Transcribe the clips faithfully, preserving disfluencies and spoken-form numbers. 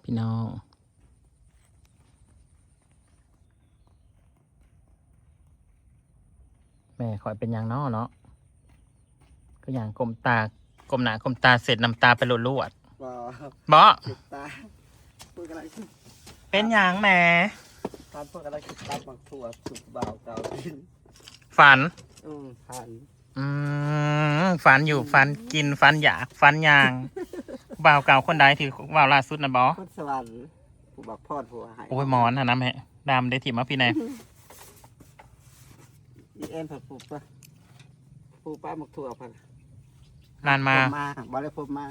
พี่น้อง แม่ข่อยเป็นหยังน้อเนาะ ก็อย่างก้มตา ก้มหน้าก้มตาเสร็จน้ำตาไปลวด บ่ ๆบ่ เจ็บตา เพิ่นกำลัง เป็นหยังแม่ ตอนเพิ่นกำลังสิตัดหมากถั่วสู่บ่าวเก่ากิน ฝัน อืม ฝัน อืม ฝันอยู่ ฝันกิน ฝันอยาก ฝันย่าง บ่าวเก่าคนใดที่เว้าล่าสุดนะบ่ คนสวรรค์ ผู้บักพอดผัวให้ โอ้ย หมอนหั่นนะแม่ ดำได้ถิ่มมาพี่แน่ อีแอนผัดผูกปะ ผูกปะหมากถั่วผัด นานมา ผมมา บ่ได้ผมมา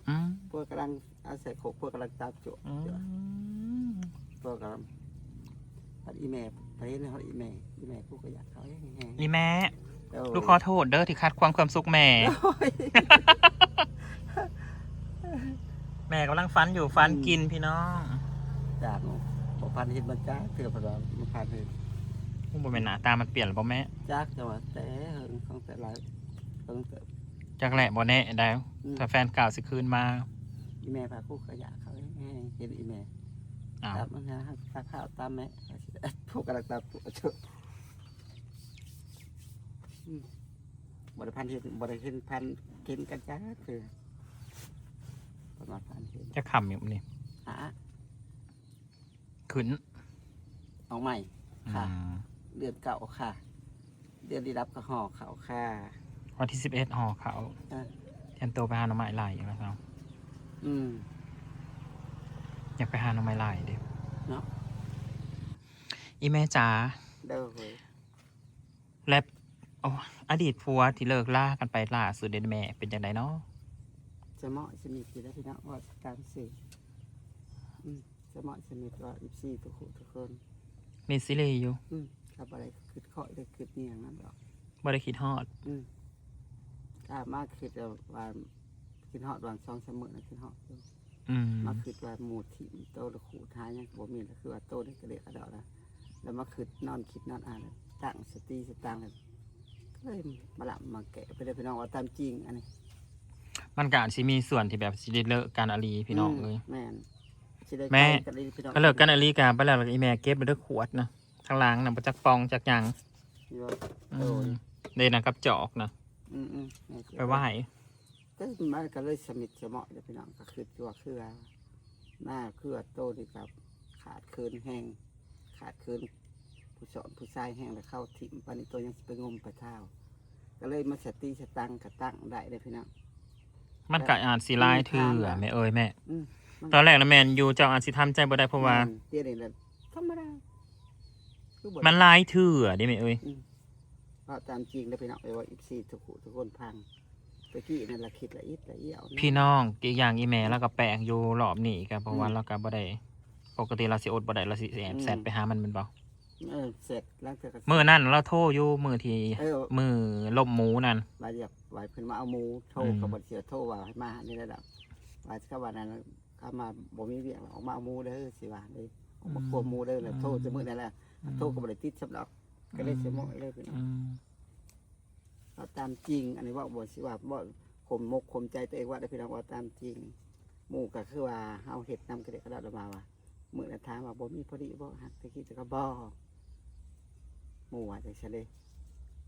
อืม พวกกำลังเอาใส่โขก พวกกำลังจับจุ อืม พวกกำลัง พัดอีแม่ ไปเห็นฮอดอีแม่ อีแม่ผู้ก็อยากเขาแห้งๆ นี่แม่ โอ้ ลูกขอโทษเด้อที่ขัดขวางความสุขแม่ โอ้ย แม่กำลังฝันอยู่ ฝันกิน อืม พี่น้อง จากบ่พันเห็นมันจ้าเถื่อพันว่ามันพันเห็น โอ้ บ่แม่นหน้าตามันเปลี่ยนหรือเปล่าแม่ จักแต่ว่าแต่เฮิงตั้งแต่หลายเฮิงแต่ จักแหละบ่แน่ได้ อืม ถ้าแฟนเก่าสิคืนมา อีแม่พาคู่ขยะเขาแห้งๆ เห็นอีแม่ อ้าว ตามมันนะ ตาข้าวตามแม่ พวกกำลังตามตัวเจ้า อืม บ่ได้พันเห็น บ่ได้เห็นพันเห็นกันจ้าคือ ประมาณพันเห็น จะขำอยู่นี่ หา ขึ้น เอาใหม่ค่ะ อืม เดือนเก่าค่ะ เดือนที่รับก็ห่อเขาค่ะ วันที่สิบเอ็ดห่อเขา อ่ะ เตรียมตัวไปหาหน่อไม้ไล่อีกแล้วเนาะ อืม อยากไปหาหน่อไม้ไล่เด้ เนาะ อีแม่จ๋า เด้อเฮ้ย และ โอ้ อดีตผัวที่เลิกลากันไปล่าสุดเด้แม่ เป็นจังไดเนาะ จะเหมาะจะมีกี่แล้วพี่น้อง ว่าตามสื่อ อืม จะเหมาะจะมีตัว เอฟซี ทุกคน ทุกคน มีซีรีส์อยู่ อืม ก็บ่ได้คิดเคาะได้คิดเนี่ยงนั้นดอก บ่ได้คิดฮอด อืม ก็มาคิดว่า คิดฮอดวางสองสามมื้อนะ คิดฮอดอยู่ อืม มาคิดว่าหมู่ถิ่มโตละขูดหายังบ่มี แล้วคือว่าโตนี่กระเดะกระเดาะนะ แล้วมาคิดนอนคิดนอนอ่าน ตั้งสติสตางค์เลย ก็เลยมาหลับมาแกะไปเลยพี่น้อง ว่าตามจริงอันนี้ มันก็อาจสิมีส่วนที่แบบสิได้เลิกกันอหลีพี่น้อง อืม เอ้ย แม่น สิได้ แม่ ไปกันเลยพี่น้อง ก็เลิกกันอหลีกันไปแล้ว แล้วก็อีแม่เก็บไปด้วยขวดนะ ข้างหลังนะ บ่จักปองจักหยัง อยู่ว่า อืม โดย เด้นะกับจอกนะ อืมๆ แม่เก็บ ไปไหว้ ก็มันก็เลยสมิทสมอเด้อพี่น้อง ก็คือตัวคือว่า หน้าคือว่าโตนี่ก็ขาดเขินแฮง ขาดเขินผู้สอนผู้ชายแฮง แล้วเข้าถิ่มปานนี้โตยังสิไปงมไปเท้า ก็เลยมาสติสตังค์ก็ตั้งได้เด้อพี่น้อง มันก็อาจสิหลายเทื่อ อืม แม่เอ้ยแม่ อืม มัน ตอนแรกนะแม่นอยู่ เจ้าอาจสิทำใจบ่ได้เพราะว่า อืม เดี๋ยวนี้แหละธรรมดา คือบ่ มันหลายเทื่อเด้แม่เอ้ย อืม เพราะตามจริงแล้วพี่น้องเอ้ยว่า เอฟซี ทุกผู้ทุกคนฟัง ตะกี้นั่นละคิดละอิดละเอี่ยวนะ พี่น้อง อีกอย่างอีแม่เราก็แปลกอยู่รอบนี้ก็เพราะว่า อืม เราก็บ่ได้ ปกติเราสิอดบ่ได้ เราสิแอบ อืม แชทไปหามันแม่นบ่ เออ แชท หลังจากก็ มื้อนั้นเราโทรอยู่ มื้อที่ เออ มื้อลบหมูนั่น ว่าอยากว่าเพิ่นมาเอาหมู โทร อืม ก็บ่เชื่อ โทรว่าให้มานี่แหละดอก ว่าเขาว่านั้น เขามาบ่มีเวียกแล้ว ออกมาเอาหมูเด้อ สิว่าเด้ ออกมา อืม ควบหมูเด้อ แล้วโทร อืม แต่มื้อนั้นแหละ อืม โทรก็บ่ได้ติดซ้ำดอก ก็เลย อืม สมองเลยพี่น้อง อืม เอาตามจริง อันนี้เว้าบ่สิว่าเว้าข่มมกข่มใจตัวเองว่าได้พี่น้อง เว้าตามจริง หมู่ก็คือว่าเฮาเฮ็ดนำกระเดะกระดะมาว่า มื้อนั้นถามว่าบ่มีพอดีบ่ ฮักแต่กี้แต่ก็บ่ หมู่ว่าจังซั่นเด้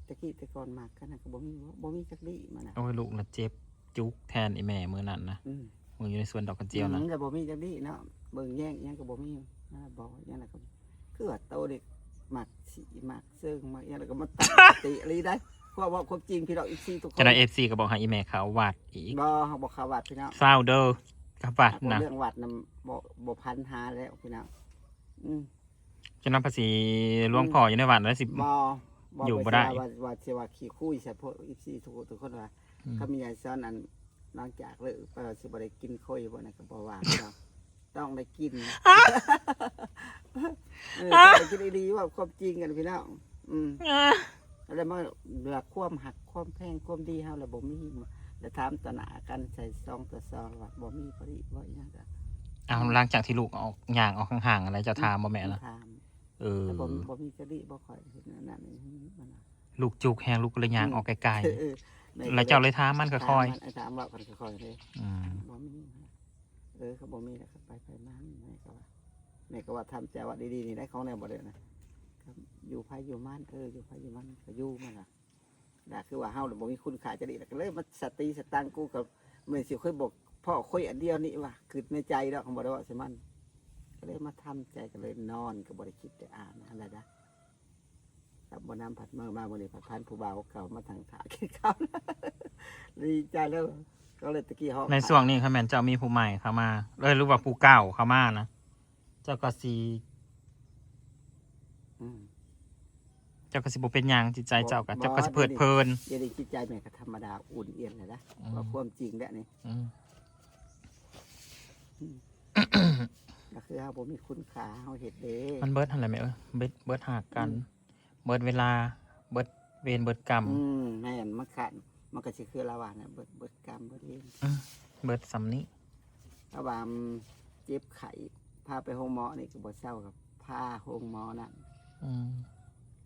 แต่กี้แต่ก่อนมักกันน่ะก็บ่มีบ่ บ่มีจักดีมานะ โอ้ย ลูกน่ะเจ็บจุกแทนอีแม่มื้อนั้นนะ อืม มื้ออยู่ในสวนดอกกระเจียวนะ อืม ก็บ่มีจักดีเนาะ เบิ่งแย่งอิหยังก็บ่มี อ่า บ่อิหยังแล้วก็ คือว่าโตเด็กมักสิมักเซิงมักอิหยังแล้วก็มาตั้งสติอีหลีได้ เพราะว่าความจริงพี่น้อง เอฟซี ทุกคน จังได๋ เอฟซี ก็บอกให้อีแม่เข้าวัดอีก บ่ บ่เข้าวัดพี่น้อง เศร้าเด้อ กับวัด เรื่องวัดน่ะบ่ บ่พันหาแล้วพี่น้อง อืม จนนำภาษีหลวงพ่ออยู่ในวัดแล้วสิ บ่ บ่ อยู่บ่ได้ ว่า ว่าสิว่าขี้คุยใส่พวก เอฟซี ทุก ทุกคนว่า อืม เขามียายสอนอัน หลังจากเลิกไปว่าสิบ่ได้กินข้อยบ่นะก็บ่ว่าเนาะ ต้องได้กิน เออ ต้องได้กินอีหลี ว่าความจริงกันพี่น้อง อืม แล้วมาเหลือความหักความแพงความดีเฮาแล้วบ่มี แล้วถามต่อหน้ากันใส่ซองต่อซองว่าบ่มีพอดีบ่อิหยังก็ เอา หลังจากที่ลูกออก ย่างออกห่างๆ อะไรเจ้าถามบ่แม่นะ ถาม เออ แต่บ่ บ่มีจริบ่ค่อยเห็นอันนั้นนี่มันน่ะ ลูกจุกแฮง ลูกก็เลยย่างออกไกลๆ เออ เออ แม่ก็เลย แล้วเจ้าเลยถามมันค่อยๆ ถามมัน ถามว่ากันค่อยๆเลย อืม บ่มี เออ เขาบ่มีแล้ว เขาไปไผมัน แม่ก็ว่า แม่ก็ว่าทำใจว่าดีๆ นี่ได้ของแนวบ่ได้นะ ก็อยู่ไผอยู่มัน เออ อยู่ไผอยู่มัน ก็อยู่มันล่ะ ด่าคือว่าเฮาน่ะบ่มีคุณค่าจะดี แล้วก็เลยมาสติสตังค์ กูก็แม่นสิค่อยบอกพ่อค่อยอันเดียวนี่ว่า คิดในใจดอก บ่ได้เว้าใส่มัน ก็เลยมาทำใจ ก็เลยนอน ก็บ่ได้คิดได้อ่านอะไรนะ กับบ่นำผัดเมือมา มื้อนี้ผัดพันผู้บ่าวเก่ามาทางขากินข้าว ดีใจแล้ว ก็เลยตะกี้ฮอก ในช่วงนี้คันแม่นเจ้ามีผู้ใหม่เข้ามา เอ้ย หรือว่าผู้เก่าเข้ามานะ เจ้าก็สิ อืม เจ้าก็สิบ่เป็นหยัง จิตใจเจ้าก็ บ่ เจ้าก็สิเพลิดเพลิน เดี๋ยวนี้จิตใจแม่ก็ธรรมดา อุ่นเอียนแล้วนะ อืม ว่าความจริงแล้วนี่ อืม อืม ก็คือเฮาบ่มีคุณค่า เฮาเฮ็ดเด้ มันเบิดหั่นแหละแม่เอ้ย เบิด เบิดหากกัน อืม เบิดเวลา เบิดเวรเบิดกรรม อืม แม่น มันขัน มันก็สิคือละว่าเนี่ย เบิด เบิดกรรม เบิดเวร อืม เบิดส่ำนี้ ถ้าว่าเจ็บไข้ พาไปโรงหมอนี่ก็บ่เซา ก็พาโรงหมอนั่น อืม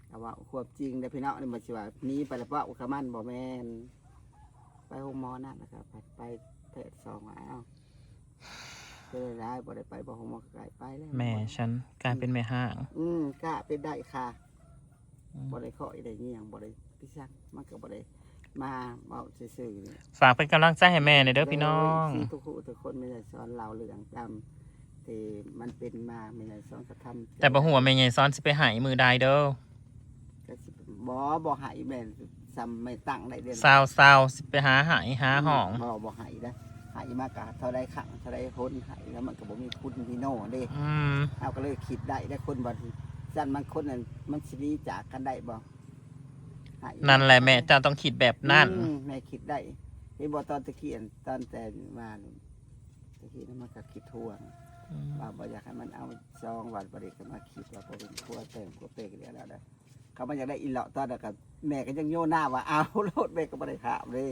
แต่ว่าความจริงเด้อพี่น้อง นี่มันสิว่าหนีไปแล้วเว้ากับมัน บ่แม่น ไปโรงหมอนั่น แล้วก็ไป ไปแพทย์สองว่า อ้าว เป็นอะไร บ่ได้ไปบ่ โรงหมอก็ไป ไปแล้ว แม่ฉันกลายเป็นแม่ฮ้าง อืม กะเป็นได้ค่ะ อืม บ่ได้เคาะได้เงี่ยง บ่ได้พิซัก มันก็บ่ได้มาเว้าซื่อๆ นี่ ฝากเป็นกำลังใจให้แม่หน่อยเด้อพี่น้อง เลย ทุกผู้ทุกคน แม่ยายสอนเล่าเรื่องตามที่มันเป็นมา แม่ยายสอนก็ทำใจ แต่บ่ฮู้ว่าแม่ยายสอนสิไปไห้มื้อใดเด้อ ก็สิ บ่ บ่ไห้แม่น ซ้ำไม่ตั้งได้เด้อ ซาวซาวสิไปหาไห้หาห้อง อืม บ่ บ่ไห้นะ ไห้มากะเท่าใดครั้งเท่าใดหน ไห้แล้วมันก็บ่มีคุณมีโน่เด้ อืม เฮาก็เลยคิดได้ ได้คนว่าซั่น มันคนนั้นมันสิหนีจากกันได้บ่ ไห้ นั่นแหละแม่ เจ้าต้องคิดแบบนั้น อืม แม่คิดได้ เห็นบ่ ตอนตะกี้อัน ตอนแต่มานี่ ตะกี้นั้นมันก็คิดทวง อืม ว่าบ่อยากให้มันเอาซอง ว่าบ่ได้ก็มาคิดว่าบ่เป็นผัวแต่งผัวเป็นเดียวแล้วนะ เขามันอยากได้อีหลาะตอนนั้นก็ แม่ก็ยังโยนหน้าว่าเอาโลด แม่ก็บ่ได้ถามเลย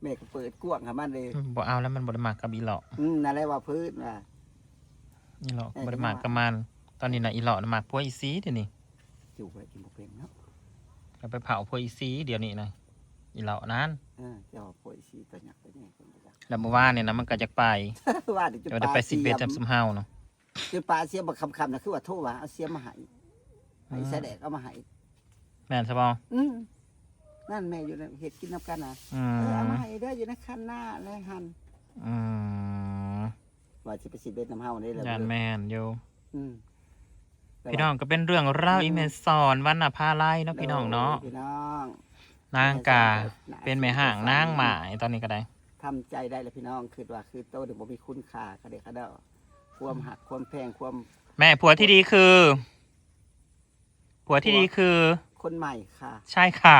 แม่ก็เปิดกว้างให้มันเลย อืม บ่เอาแล้ว มันบ่ได้มักกับอีหลาะ อืม นั่นแหละว่าพื้นว่า อีหลาะ แม่ก็ บ่ได้มักกับมัน ตอนนี้นะอีหลาะนะมักผัวอีซีเดี๋ยวนี้ อยู่ไว้กินบ่เป็นเนาะ แล้วไปเผาผัวอีซีเดี๋ยวนี้นะ อีหลาะนั้น เออ เจ้าผัวอีซีตัวหยักตัวใหญ่คนบ่จัก แล้วเมื่อวานนี่นะมันก็อยากไป ว่าเดี๋ยวจะ จะว่าได้ไป ปา สิบเอ็ด เสียม จำสำเฮาเนาะ คือปาเสียมบักคำๆ นะ คือว่าโทรว่าเอาเสียมมาให้ ให้ อืม สะแดกเอามาให้ แม่นซะบ่ อืม นั่นแม่อยู่นั่น เฮ็ดกินนำกันนะ อืม เออ เอามาให้เด้อ อยู่ในคันหน้าในหั่น อืม ว่าสิไปสิบเอ็ดนำเฮานี่แหละ ย่านแม่นอยู่ อืม พี่น้อง ก็เป็นเรื่องราว อืม อีแม่สอนวรรณภาลัยเนาะพี่น้องเนาะ โดยพี่น้อง นางกะ แม่สอนก็ เป็นแม่ฮ้างนางหมายตอนนี้ก็ได้ ทำใจได้แล้วพี่น้อง คิดว่าคือโตนี่บ่มีคุณค่า กะเดะกะเดาะ ความฮักความแพง ความ แม่ ผัวที่ดีคือ ผัวที่ดีคือ คนใหม่ค่ะ ใช่ค่ะ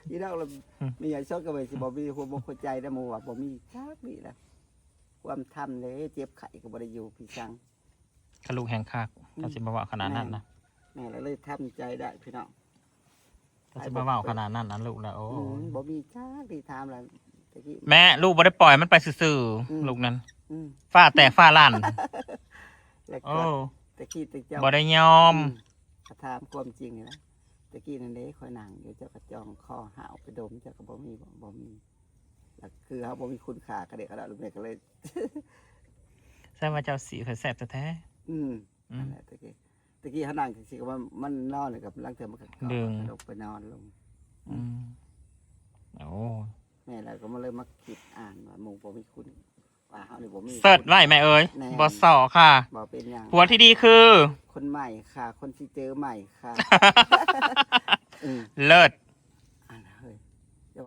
อีดอกละ อืม แม่ยายสอนก็ว่าสิบ่มีหัวอกหัวใจนะ หมู่ว่าบ่มีจักนี่แหละ ความทำเลย เจ็บไข้ก็บ่ได้อยู่พี่ซัง กะลูกแฮงคัก อืม ก็สิบ่เว้าขนาดนั้นนะ แม่ แม่เลยทำใจได้พี่น้อง ก็สิบ่เว้าขนาดนั้นนะลูกนะ โอ้ อืม บ่มีจักที่ถามแล้วตะกี้ แม่ ลูกบ่ได้ปล่อยมันไปซื่อๆ อืม ลูกนั้น อืม ฟ้าแตกฟ้าลั่น แล้วก็ โอ้ ตะกี้ตะเจ้า บ่ได้ยอม อืม ก็ถามความจริงนี่นะ ตะกี้นั่นเด้ ข้อยนั่งอยู่ เจ้าก็จ้องคอหาวไปดม เจ้าก็บ่มี บ่ บ่มี แล้วคือเฮาบ่มีคุณค่ากะเดะกะเดาะ ลูกแม่ก็เลย แซ่บว่าเจ้าสีข่อยแซ่บแท้ๆ อืม อืม นั่นแหละ ตะกี้ ตะกี้เฮานั่งจั่งซี้ก็ว่ามันนอน แล้วก็ลางเทื่อมันก็ ดึง กระดกไปนอนลง อืม โอ้ แม่แล้วก็มาเลยมาคิดอ่านว่าหมู่บ่มีคุณ ว่าเฮานี่บ่มี เสิร์ชไว้แม่เอ้ย แน่ บ่ส่อค่ะ บ่เป็นหยัง ผัวที่ดีคือ คนใหม่ค่ะ คนที่เจอใหม่ค่ะ อืม เลิศ